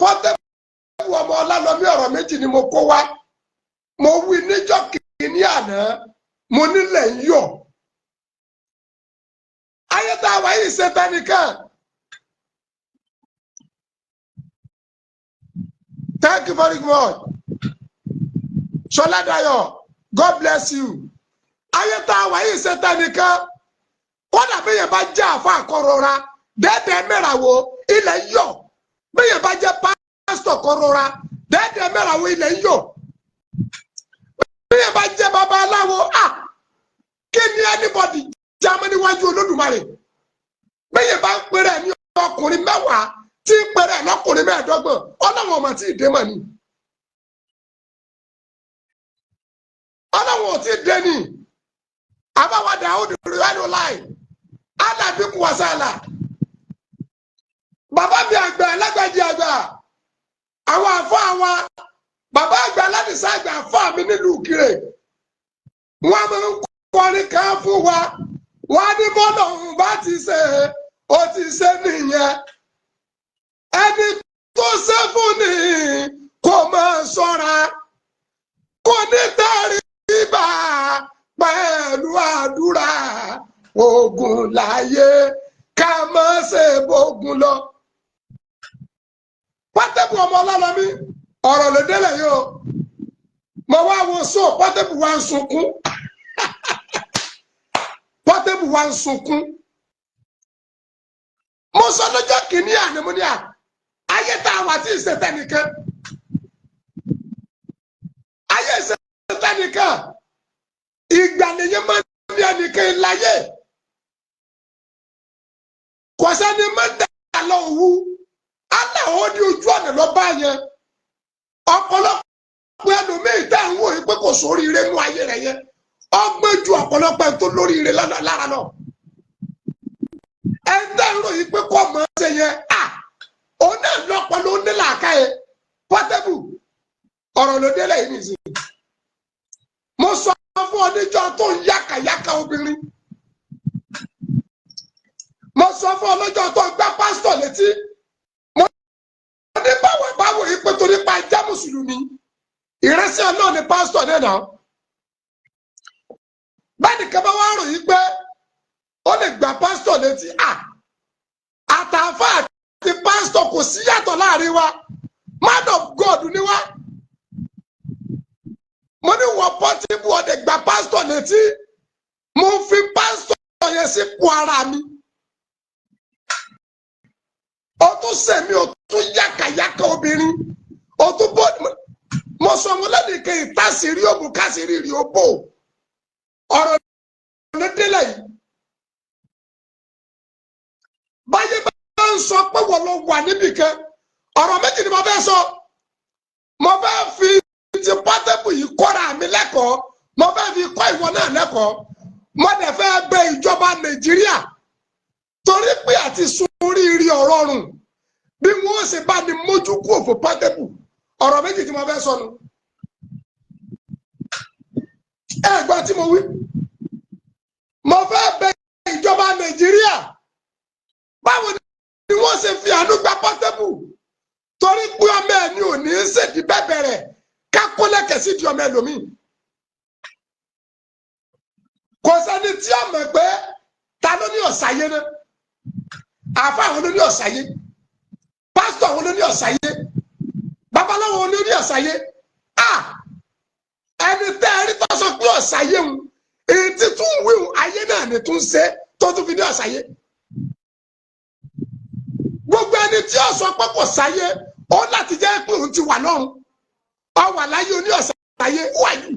Portable ọmọ Ọlálọ́mí, ọ̀rọ̀ méjì ni mo kó wá. Mo wí níjọ́ kìíní àná, mo nílẹ̀ ń yọ̀. Ayé tá a wà yìí ṣe tẹnìkan. Thank you very much. Ṣọládayọ̀, God bless you. Ayé tá a wà yìí ṣe tẹnìkan. Kódà bí yẹn bá jẹ́ àfa àkọrọra dẹ́ẹ̀dẹ́ mẹ́ràwọ̀, ilẹ̀ ń yọ̀. Bí yẹn bá jẹ́ pásítọ̀ kọrọra dẹ́ẹ̀dẹ́ mẹ́ràwọ̀, ilẹ̀ ń yọ̀. Bí yẹn bá jẹ́ babaláwo, à kí ni anybody jámọ́ níwájú Olódùmarè? Bí yẹn bá ń pèrè ní ọkùnrin 10 tí ń pèrè lọ́kùnrin 25, ọlọ́wọ́n ọmọ tí ì dé mọ̀ ni. Ọlọ́wọ́n ò tí ì dé ni. Àbáwádà ó dùrù ẹnu láì alábí kú wasala. Bàbá mi àgbà alágbàjì àgbà, àwọn àfọ àwọn bàbá àgbà aládìsá àgbà àfọ mi nílùú Ìkirè, wọn máa ń kọrin kan fún wa. Wọn ní bọ́lá òun bá ti ṣe, ó ti ṣe nìyẹn. Ẹni tó ṣe fún ni kò máa ṣọ́ra, kò ní tẹríba pẹ̀lú àdúrà. Ogun láyé, ká má ṣe bógun lọ. Portable ọmọ Ọlọ́lọ́mí, ọ̀rọ̀ ló délẹ̀ yìí o. Mo wá wo so Portable wa ń sunkún. Portable wa ń sunkún. Mo sọ lọ́jọ́ kìíní àná, mo ní à ayé tá a wà tí ì ṣe tẹnìkan. Ayé ìṣe tẹnìkan. Ìgbà nìyẹn máa ń ní ẹnìkan láyé. Kò sẹ́ni máa ń dà lọ òwú. Aláwọ̀ ní ojú ọ̀nà lọ bá yẹn. Ọ̀pọ̀lọpọ̀ ẹlòmíì tẹ́ ń wò yìí pé kò sóríire nú ayé rẹ̀ yẹn, ọgbọ́n ju ọ̀pọ̀lọpọ̀ ẹni tó lóríire lára lọ. Ẹni tẹ́ ń ròyìn pé kò mọ̀ ọ́ ṣe yẹn, à òun náà lọ́pọ̀ ló ní làákàyè. Portable, ọ̀rọ̀ ló délẹ̀ yìí nìsín. Mo sọ fún ọ níjọ́ tó ń yàkàyàkà obìnrin. Mo sọ fún ọ lọ́jọ́ tó ń gbá pásítọ̀ létí. Mo ní báwo báwo yìí pé torí pa jẹ́ mùsùlùmí, ìrẹsì Ọlọ́run ni pásítọ̀ náà náà. Báyìí kan bá wá ròyìn pé ó lè gbá pásítọ̀ létí, à àtàfà àti pásítọ̀ kò sí yàtọ̀ láàrin wa. Man of God ni wá. Mo ní wọ́n Portable ọ̀dẹ̀ gba pásítọ̀ létí, mo fi pásítọ̀ yẹn sípò ara mi. Ó tún sẹ̀mí, ó tún yàkàyàkà obìnrin, ó tún bọ́. Mo sọ wọn lẹ́nu kí ìtàsírí òbò kásìrí rí ó bò. Ọ̀rọ̀ ló délẹ̀ yìí. Báyé bá ń sọ pé wọ́n lọ wà níbì kan, ọ̀rọ̀ méjì ni mo fẹ́ sọ. Mo fẹ́ fi ti Portable yìí kọ́ra mi lẹ́kọ̀ọ́, mo fẹ́ fi kọ́ ìwọ náà lẹ́kọ̀ọ́. Mo dẹ̀ fẹ́ bẹ̀ ìjọba Nàìjíríà, torí pé àti sóríire ọ̀rọ̀ rùn bí wọ́n ṣe bá ní mójú kú òfò. Portable, ọ̀rọ̀ méjì tí mo fẹ́ sọ nu. Ẹ gbọ́ tí mo wí. Mo fẹ́ bẹ̀ ìjọba Nàìjíríà, báwo ni wọ́n ṣe fi àánú gba Portable, torí pé ọmọ ẹ̀ ní òní ṣèdí bẹ́ẹ̀ bẹ̀rẹ̀ kákólẹ́kẹ̀ sí di ọmọ ẹlòmíì. Kò sẹ́ni tí ó mọ̀ pé ta ló ní ọ̀sáyé náà. Àfa àwọn ló ní ọ̀sáyé, pásítọ̀ àwọn ló ní ọ̀sáyé, babaláwo ló ní ọ̀sáyé. À ẹni tẹ́ ẹ rí tó sọ pé ọ̀sáyé ń èyí tí tún wíwù ayé náà ni tún ṣe tó tún fi ní ọ̀sáyé. Gbogbo ẹni tí ó sọ pé kò sáyé, ó láti jẹ́ pé òun ti wà lọ́run. Ọ wà láyé oní ọ̀sáyé wáyé.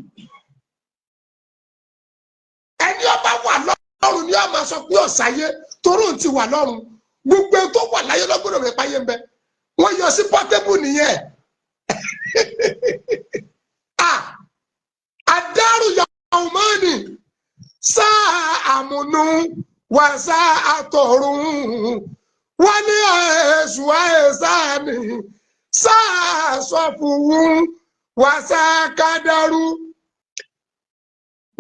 Ẹni ọba wà lọ́run ni ó máa sọ pé ọ̀sáyé, torí òun ti wà lọ́run. Gbogbo ẹni tó wà láyé lọ́gbọ́dọ̀ rẹ̀ páyé ń bẹ. Wọ́n yọ sí Portable nìyẹn. Àdárù yàwùmọ́ni sáà àmúnú wà sáà àtọ̀run wọ́n ní ẹ̀sùn àìsàn sáà sọ̀fùwù wà sáà kádàrú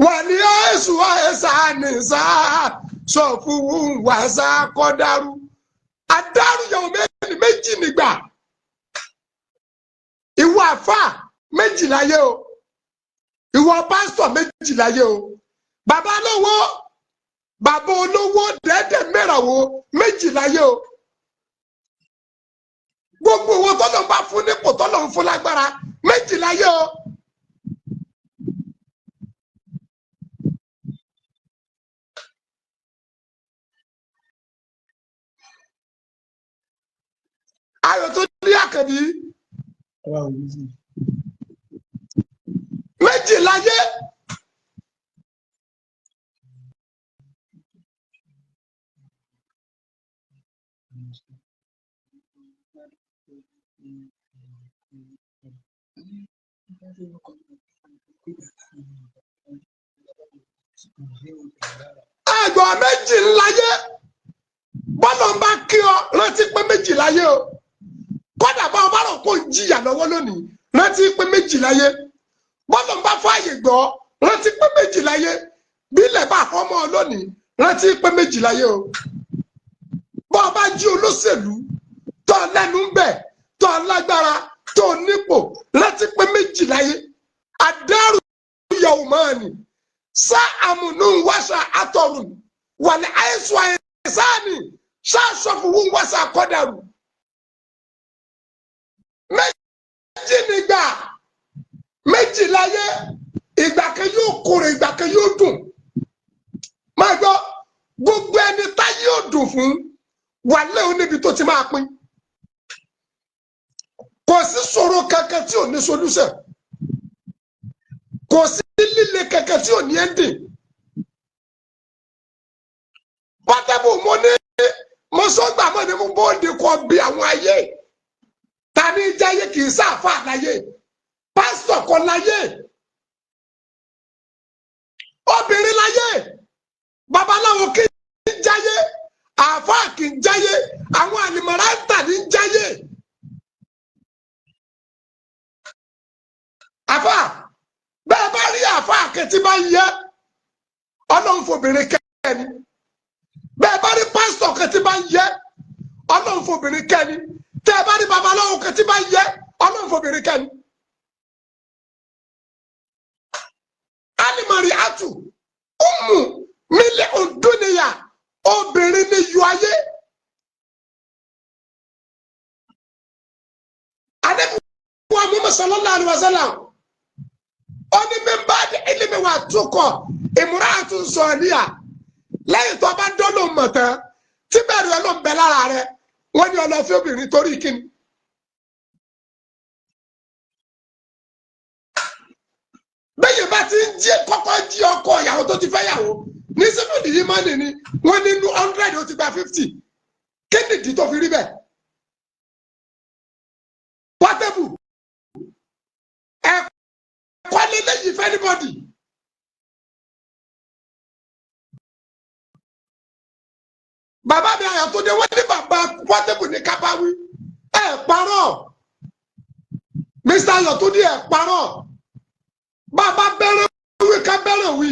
wà ní ẹ̀sùn àìsàn sáà sọ̀fùwù wà sáà kọ́dàrú. Àdárù yàwùmọ́ni méjì nígbà. Àfáà méjì láyé o, ìwọ pásítọ̀ méjì láyé o, bàbá olówó, bàbá olówó dẹ́dẹ̀ mẹ́ràwó méjì láyé o. Gbogbo owó tọ́lọ̀ ń bá fún nípò, tọ́lọ̀ ń fún lágbára, méjì láyé o. Ayọ̀ tó ní àkànbí, méjì láyé. Ẹgbọ́n, méjì láyé. Bọ́lá ń bá kí ọ, rántí pé méjì láyé o. Kọ́dà bá ọ bá rò kó ń jìyà lọ́wọ́ lónìí, rántí pé méjì láyé. Bọ́lá ń bá fààyè gbọ́, rántí pé méjì láyé. Bílẹ̀ bá fọ́mọ́ ọ lónìí, rántí pé méjì láyé o. Bọ́ ọ bá jí olóṣèlú tó lẹ́nu ń bẹ̀, tó lágbára, tó nípò, rántí pé méjì láyé. Àdárù yẹ̀wò máa nì sá àmùnú wáṣà àtọrùn wàlẹ̀ àìsùn àìsáàní ṣáṣọfùwù wáṣà kọ́dàrú. Méjì nígbà, méjì láyé. Ìgbà kan yóò korò, ìgbà kan yóò dùn. Máa gbọ́, gbogbo ẹni tá yóò dùn fún wàlẹ́ oníbi tó ti máa pín. Kò sí ṣòro kankan tí ò ní solúsẹ̀, kò sí líle kankan tí ò ní ẹ́ndìn. Pọ́tẹ́bù, mo ní mo sọ́gbà mọ́ ni mo bóde kọ́ bí àwọn ayé ta ní jáyé. Kì í sáfà láyé, pásítọ̀ kọ́ láyé, obìnrin láyé, babaláwo kì í jáyé, àáfàá kì í jáyé, àwọn àlìmọ̀rántà ní jáyé. Àáfàá, bẹ́ẹ̀ bá rí àáfàá kẹtí bá yẹ, Ọlọ́run fòbìnrin kẹ́ni. Bẹ́ẹ̀ bá rí pásítọ̀ kẹtí bá yẹ, Ọlọ́run fòbìnrin kẹ́ni. Tẹ́ ẹ bá rí babaláwo kẹtí bá yẹ, Ọlọ́run fòbìnrin kẹ́ni. Alimari atu umu mílẹ̀ òdúnìyà, obìnrin ní yọ ayé. Anabi wa Muhammad sallallahu alaihi wa sallam, ó ní min ba'di ilmi wà tukọ̀ imra'atun saliha. Lẹ́yìn tó bá dọ́lọ̀ mọ̀ tán, tí bẹ̀rù ẹ ló ń bẹ lára rẹ, wọ́n ní ọlọ́fẹ́ obìnrin torí kíni. Bẹ́ẹ̀ bá ti ń jí kọ́kọ́ jí ọkọ ìyàwó tó ti fẹ́ yàwó ní sífìdì yìí máa nìní, wọ́n nínú 100, ó ti gba 50. Kí nìdí tó fi rí bẹ́ẹ̀? Pọ́tẹ́bù, ẹ̀kọ́ lélẹ́yìí fẹ́ anybody. Bàbá mi Àyàtúndé, wọ́n ní bàbá Pọ́tẹ́bù ní kábáwí. Ẹ̀ parọ́, Mr. Ayọ̀túndé, ẹ̀ parọ́. Bàbá bẹ̀rẹ̀ wí, ká bẹ̀rẹ̀ wí.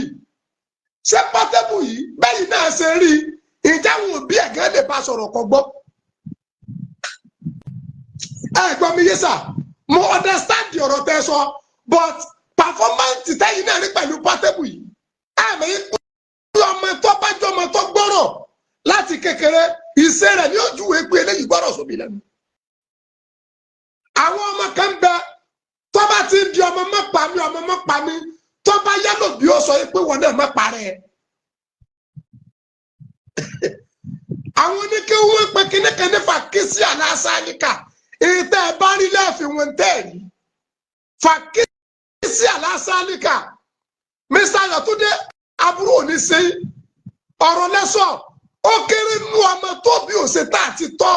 Ṣé Pọ́tẹ́bù yìí bẹ́yìn náà ṣe rí ìjà àwọn òbí ẹ̀gẹ́ lè bá sọ̀rọ̀ kọ́ gbọ́? Ẹ gbọ́ mi yé sà, mo understand ọ̀rọ̀ tẹ́ sọ, but performance tẹ́yìn náà rí pẹ̀lú Pọ́tẹ́bù yìí, ẹ mọ̀ yín pé ọmọ tó bá jọ ọmọ tó gbọ́rọ̀ láti kékeré, ìṣe rẹ̀ ní ojú ìwé pé eléyìí gbọ́rọ̀ sóbi lẹ́nu. Àwọn ọmọ kan bẹ tó bá ti ń di ọmọ mọ́ pa mí, ọmọ mọ́ pa mí, tó bá yálò bí ó sọ yìí pé wọn náà má parẹ́. Àwọn oníkéwú wọn pe kíníkíní fàkísí àlásálíkà. Ìtẹ́ ẹ bá rí lẹ́ẹ̀fì wọn tẹ́ ẹ̀ rí fàkísí àlásálíkà. Mr. Ayọ̀túndé, aburú ò ní ṣe ọ̀rọ̀ lẹ́sọ̀. Ó kéré nú ọmọ tó bí òṣè tá àti tọ́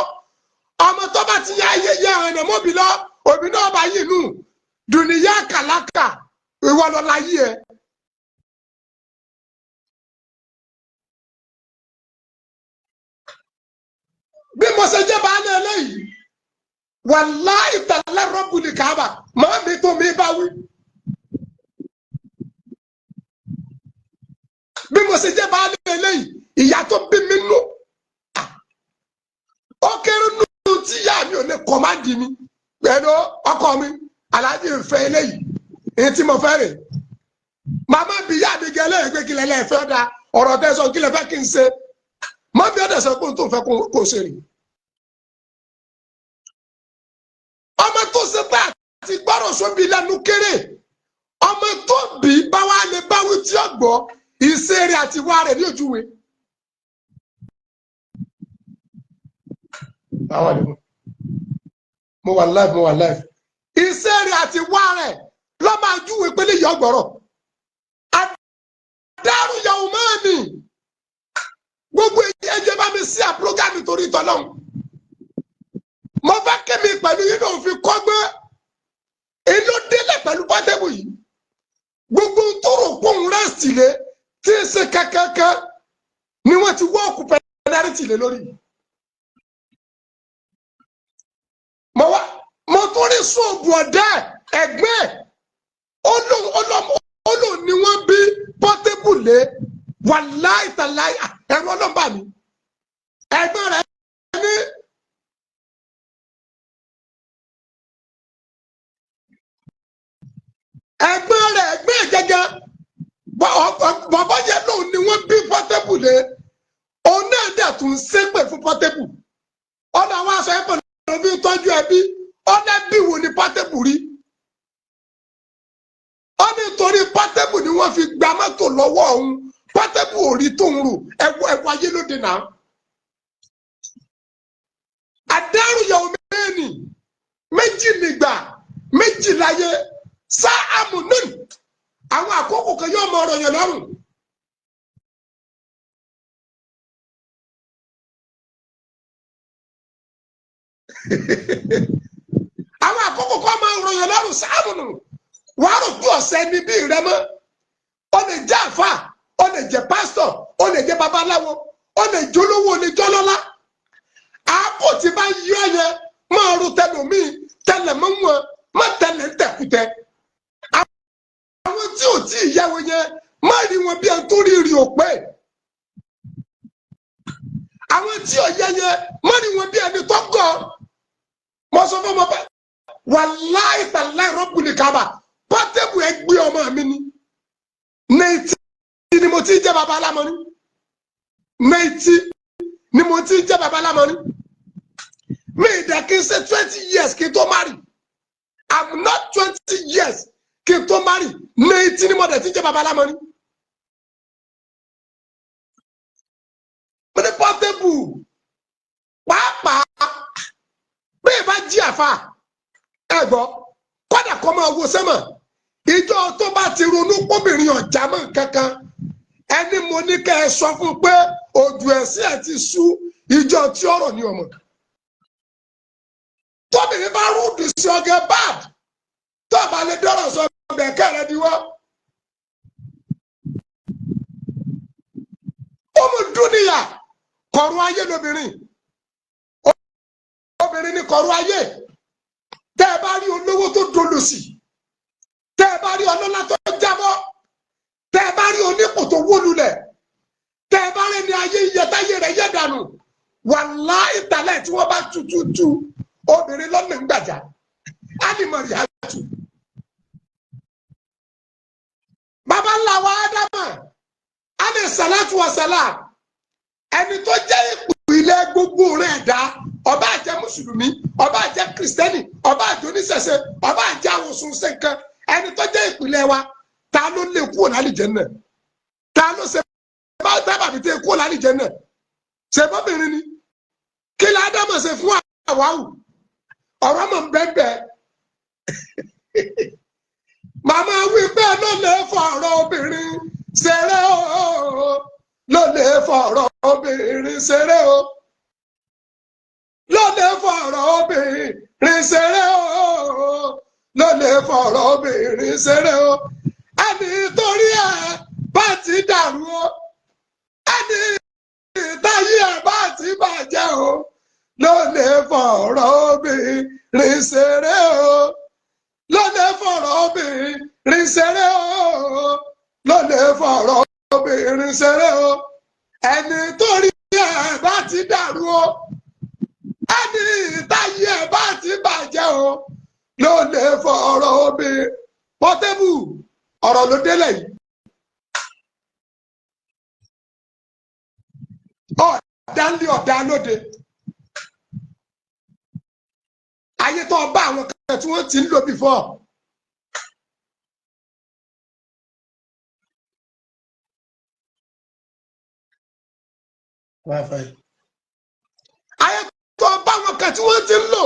ọmọ tó bá ti yá ayé yá ẹ̀nà mọ́bí lọ, òbí náà bá yìí nù dùnìyà kàlákà, ìwọ lọ láyé ẹ. Bí mo ṣe jẹ́ baálé eléyìí, wàláhì tàlẹ́ rọ́bùlì kàábà, màá mi tó mi bá wí. Bí mo ṣe jẹ́ baálé eléyìí, ìyá tó bí mi nù, ó kéré nù tí ìyá mi ò lè kọ́mándì mi pẹ̀lú ọkọ mi. Aláàjì ń fẹ́ eléyìí, èyí tí mo fẹ́ rè. Màmá bí yá mi gẹ lẹ́yìn pé kílẹ̀ lẹ́ẹ̀fẹ́ ọ̀dà ọ̀rọ̀ tẹ́ sọ, kílẹ̀ fẹ́ kí n ṣe. Mọ́mí ọ̀dẹ̀ sọ pé òun tó fẹ́ kó ṣe rè. Ọmọ tó ṣe tá àti gbọ́rọ̀ sóbi lẹ́nu kéré, ọmọ tó bí báwa lè báwí tí ó gbọ́, ìṣe rẹ̀ àti ìwà rẹ̀ ní ojúwe. Mo wà live, mo wà live. Ìṣe rẹ̀ àti ìwà rẹ̀ ló máa júwe pé lè yọ gbọ́rọ̀. Àdárù yàwó máa nì. Gbogbo ẹjẹ bá mi sí àpúrógámì torí tọ́lọ́hún. Mo fẹ́ kémi pẹ̀lú yín náà fi kọ́gbẹ́. Èló délẹ̀ pẹ̀lú pọ́tẹ́bù yìí. Gbogbo tó rò pòun rẹ́sì lé tí ń ṣe kankankan ni wọ́n ti wọ́ọ̀kù pẹ́nárìtì lé lórí. Mo tún rí sóòbù ọ̀dẹ́ ẹ̀gbẹ́ olóhùn ni wọ́n bí pọ́tẹ́bù lé, wàláì tàláì ẹ̀rọ ọlọ́mbà mi. Ẹ̀gbọ́n rẹ̀ ní ẹ̀gbọ́n rẹ̀ ẹ̀gbẹ́ gẹ́gẹ́ bàbá yẹn lòun ni wọ́n bí pọ́tẹ́bù lé, òun náà dẹ̀ tún ṣépè fún pọ́tẹ́bù. Ọ̀nà àwọn aṣọ ẹ̀pọ̀ ló fi tọ́jú ẹbí, ọ̀nà ẹbí wo ni pọ́tẹ́bù rí? Ó ní torí pọ́tẹ́bù ni wọ́n fi gba mọ́tò lọ́wọ́ òun, pọ́tẹ́bù ò rí tóun rò. Ẹ̀wọ̀ ayé lóde náà. Àdárùyàwó mẹ́rin méjì nígbà méjì láyé sáàmù nínú àwọn àkókò kan yóò mọ ọ̀rọ̀ yẹn lọ́rùn. Àwọn àkókò kan máa ọ̀rọ̀ yẹn lọ́rùn sáàmù nù. Wàá rò pé ọ̀sẹ̀ ni bí rẹ mọ́. Ó lè jẹ́ àfà, ó lè jẹ́ pásítọ̀, ó lè jẹ́ babaláwo, ó lè jólówó, ó lè jọ́lọ́lá. Àákò tí bá yí ọ yẹn máa ro tẹlòmíì tẹlẹ̀ mọ́ wọn, má tẹlẹ̀ ń tẹ̀kútẹ́. Àwọn tí ò tí ì yáwó yẹn má rí wọn bí ẹni tó rí rí òpè. Àwọn tí ò yẹ yẹn má rí wọn bí ẹni tó gọ̀. Mo sọ fún ọmọ bá wàláì tàláì rọ́bùlì kábà pọ́tẹ́bù ẹgbẹ́ ọmọ mi ni. 90 ni mo ti jẹ́ baba alámọ̀ní. 90 ni mo ti jẹ́ baba alámọ̀ní. Mi ìdẹ̀ kí n ṣe 20 years kí n tó marry. I'm not 20 years kí n tó marry. 90 ni mo dẹ̀ ti jẹ́ baba alámọ̀ní. Mo ní pọ́tẹ́bù pàápàá bẹ́ẹ̀ bá jí àfa ẹ gbọ́ kọ́dà kọ́ máa wo sẹ́mọ̀ ìjọ tó bá ti ronú pọ́bìnrin ọ̀já mọ́ kankan ẹni mo ní kẹ́ ẹ sọ fún pé òjò ẹ̀sìn ẹ̀ ti sú ìjọ tí ọ̀rọ̀ ní ọmọ. Tóbìnrin bá rúdù sí ọgẹ bad tó bá lè dọ́rọ̀ sọ ọbẹ̀ kẹrẹ di wọ́. Ó mú dúnìyà kọ̀rọ̀ ayé lóbìnrin, obìnrin ní kọ̀rọ̀ ayé. Tẹ́ ẹ bá rí olówó tó dolòṣì, tẹ́ ẹ bá rí ọlọ́lá tó jábọ́, tẹ́ ẹ bá rí onípò tó wó lulẹ̀, tẹ́ ẹ bá rí ní ayé iyẹtáyé rẹ̀ yẹ dànù, wàláhì tàlẹ́ tí wọ́n bá tututu obìnrin lọ́nà ń gbàjà ánìmọ̀rì àtù. Bàbá ńlá wa Ádámà alẹ́ sàlátù wàsálà, ẹni tó jẹ́ ìpìlẹ̀ gbogbo rẹ̀ dá, ọba àjẹ́ mùsùlùmí, ọba àjẹ́ kìrìsìtẹ́nì, ọba àjẹ́ oníṣẹ̀ṣe, ọba àjẹ́ àwòsùn ṣẹ̀kan, ẹni tó jẹ́ ìpìlẹ̀ wa, ta ló lè kúrò lálìjẹ́ náà? Ta ló ṣe bá tábàbí tẹ kúrò lálìjẹ́ náà? Ṣe bọ́bìnrin ni? Kí ló Ádámù ṣe fún àwáwù? Ọ̀rọ̀ mọ̀ ń bẹ́ẹ̀. Màmá wí pé ló lè fọ̀rọ̀ obìnrin ṣeré o, ló lè fọ̀rọ̀ obìnrin ṣeré o, ló lè fọ̀rọ̀ obìnrin ṣeré o, ló lè fọ̀rọ̀ obìnrin ṣeré o. Ẹni torí ẹ bá ti dàrú o, ẹni táyé ẹ bá ti bàjẹ́ o, ló lè fọ̀rọ̀ obìnrin ṣeré o, ló lè fọ̀rọ̀ obìnrin ṣeré o, ló lè fọ̀rọ̀ obìnrin ṣeré o. Ẹni torí ẹ bá ti dàrú o, ẹni táyé ẹ bá ti bàjẹ́ o, Ló lè fọ̀rọ̀ obìnrin. Portable, ọ̀rọ̀ ló délẹ̀ yìí. Ọ̀dà ńlẹ̀, ọ̀dà lóde. Ayé tó bá àwọn kan tí wọ́n ti ń lò before. Wi-Fi. Ayé tó bá àwọn kan tí wọ́n ti ń lò.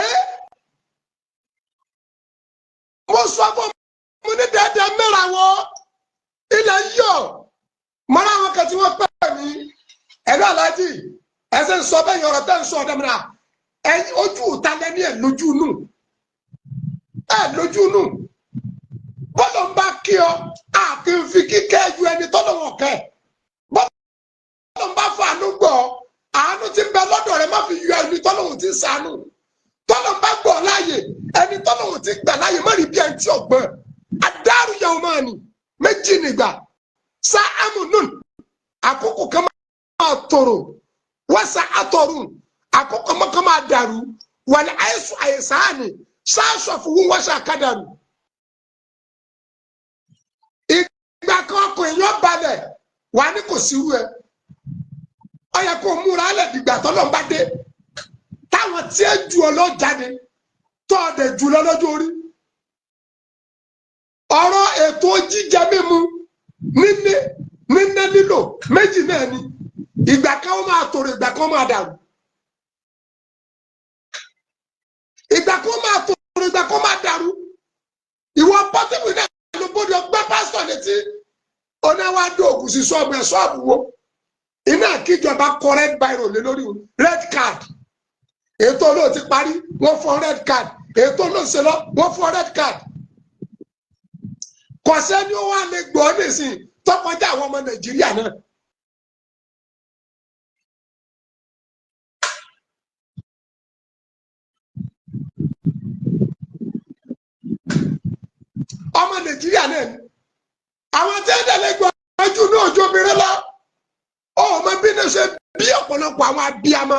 Ẹ́, mo sọ fún mo ní dáadáa mẹ́ra wọ ilẹ̀ yọ̀ mọ́ra àwọn kan tí wọ́n pè mí ẹ̀rọ aláàjì ẹ̀sẹ̀ ń sọ bẹ́ẹ̀ yọ̀rọ̀ tẹ́ ń sọ ọ̀dọ́ mi náà. Ẹ̀yin ojú ìta lẹ́ni ẹ̀ lójú nù, ẹ̀ lójú nù. Bọ́lọ̀ ń bá kí ọ àti fi kíkẹ́ ju ẹni tọ́lọ̀ wọn kẹ́. Bọ́lọ̀ ń bá fọ àánú gbọ́, àánú ti bẹ lọ́dọ̀ rẹ, má fi yọ ẹni tọ́lọ̀ wọn ti sànù. Tọ́lọ̀ ń bá gbọ́ láàyè, ẹni tọ́lọ̀ wọn ti gbà láàyè, má rí bí ẹni tí ọ̀gbọ́n adáru yẹn máa nì méjì nígbà sá amúnún. Àkókò kan máa tòrò wọ́n sá àtọ̀rùn, àkókò kan máa dàrú. Wàlẹ̀ àìsùn àìsàn sáàsọ̀ fún wọn sá kádàrú. Ìgbà kan ọkùnrin yóò balẹ̀ wà ní kò sí wú ẹ. Ó yẹ kó múra lẹ̀ dìgbà tọ́lọ́ bá dé, táwọn tí ẹ ju ọ lọ jáde tọ́ ọ dẹ̀ jù lọ lọ́jọ́ orí. Ọ̀rọ̀ ètò jíjẹ mímu, níní níní lílò méjì náà ni. Ìgbà kan ó máa tòrò, ìgbà kan ó máa dàrú. Ìgbà kan ó máa tòrò, ìgbà kan ó máa dàrú. Ìwọ Portable náà ló bóde ọgbẹ́ pásítọ̀ létí onáwó dóògùn sí ṣọ́ọ̀bù ẹ̀. Ṣọ́ọ̀bù wo iná kíjọba kọ red biro lé lórí o? Red card. Ètò olóò ti parí, wọ́n fọ́ red card. Ètò olóò ṣe lọ, wọ́n fọ́ red card. Kò sẹ́ni ó wà lè gbọ́ nísìn tọkọjá àwọn ọmọ Nàìjíríà náà. Ọmọ Nàìjíríà náà ni àwọn tí ń tẹ̀lé gbọ́ ojú ní ojú obìnrin lọ. Ọmọ bí ní ṣe bí ọ̀pọ̀lọpọ̀ àwọn abiyamọ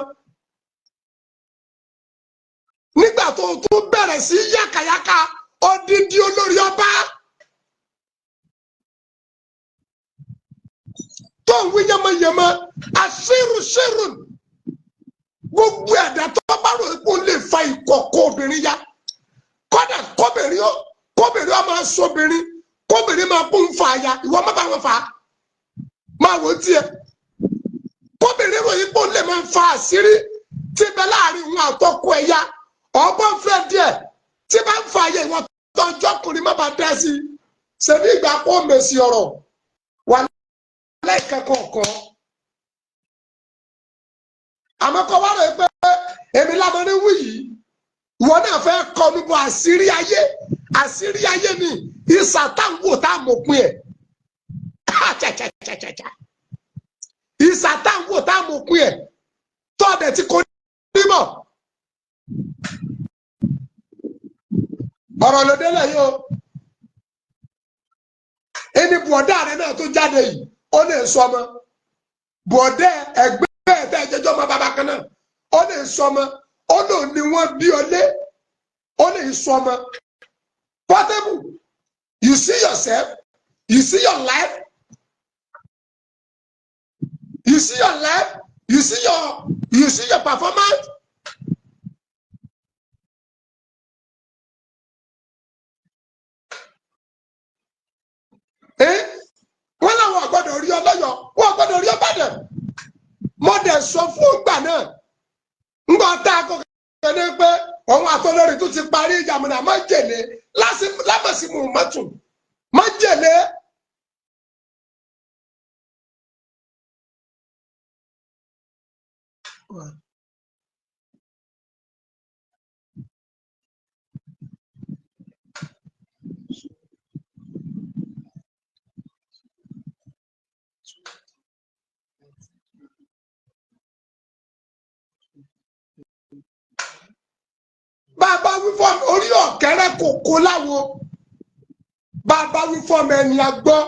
nígbà tó tún bẹ̀rẹ̀ sí yàkàyàkà odidi olórí ọba tó ń wí yẹmọyẹmọ àṣírùṣírù. Gbogbo ẹ̀dá tó bá rò pé ó lè fa ìkọ̀kọ̀ obìnrin ya, kọ́dà kọ́bìnrin ó kọ́bìnrin ó máa sóbìnrin, kọ́bìnrin máa kó ń fa ya, ìwọ má bá wọn fa, máa wò ó tiẹ̀. Kọ́bìnrin ròyìn pé ó lè máa fa àṣírí tí bẹ láàrin òun àtọkọ ẹ̀ ya, ọgbọ́n fẹ́ díẹ̀ tí bá ń fa ya, ìwọ tọjọ́ ọkùnrin má bàa dá sí i. Ṣebí ìgbà kó mèsì ọ̀rọ̀ wà lẹ́ẹ̀kẹ́kọ̀ọ́ kan. Àmọ́ kọ́ wá rẹ̀ pé èmi lámọ́rí wí yìí, ìwọ náà fẹ́ kọnu bọ àṣírí ayé. Àṣírí ayé ni ìsà táwọn wò tá a mọ̀ pin ẹ̀. Ìsà táwọn wò tá a mọ̀ pin ẹ̀ tọ́ọ̀dẹ̀ tí kò ní mọ̀. Ọ̀rọ̀ ló délẹ̀ yìí o. Ẹni bùọ̀dá rẹ náà tó jáde yìí, ó lè sọ ọmọ bùọ̀dá ẹgbẹ́ ẹ̀ tẹ́ ẹ jẹjọ́ ọmọ bàbá kan náà, ó lè sọ ọmọ, ó lò ní wọ́n bí ọ lé, ó lè sọ ọmọ. Portable, you see yourself, you see your life, you see your life, you see your performance. Eh? Wọ́n làwọn gbọ́dọ̀ rí ọlọ́yọ̀, wọ́n gbọ́dọ̀ rí ọbàdàn. Mo dẹ̀ sọ fún ìgbà náà ńgbà tá a kọ kẹ́kẹ́ pé òun àtọ́lórí tó ti parí ìjà mọ̀nà májèlé lámàsímù mọ́tò májèlé. Bàbá wí fún orí ọ̀kẹ́rẹ́ kòkó láwo, bàbá wí fún ọmọ ẹni agbọ́.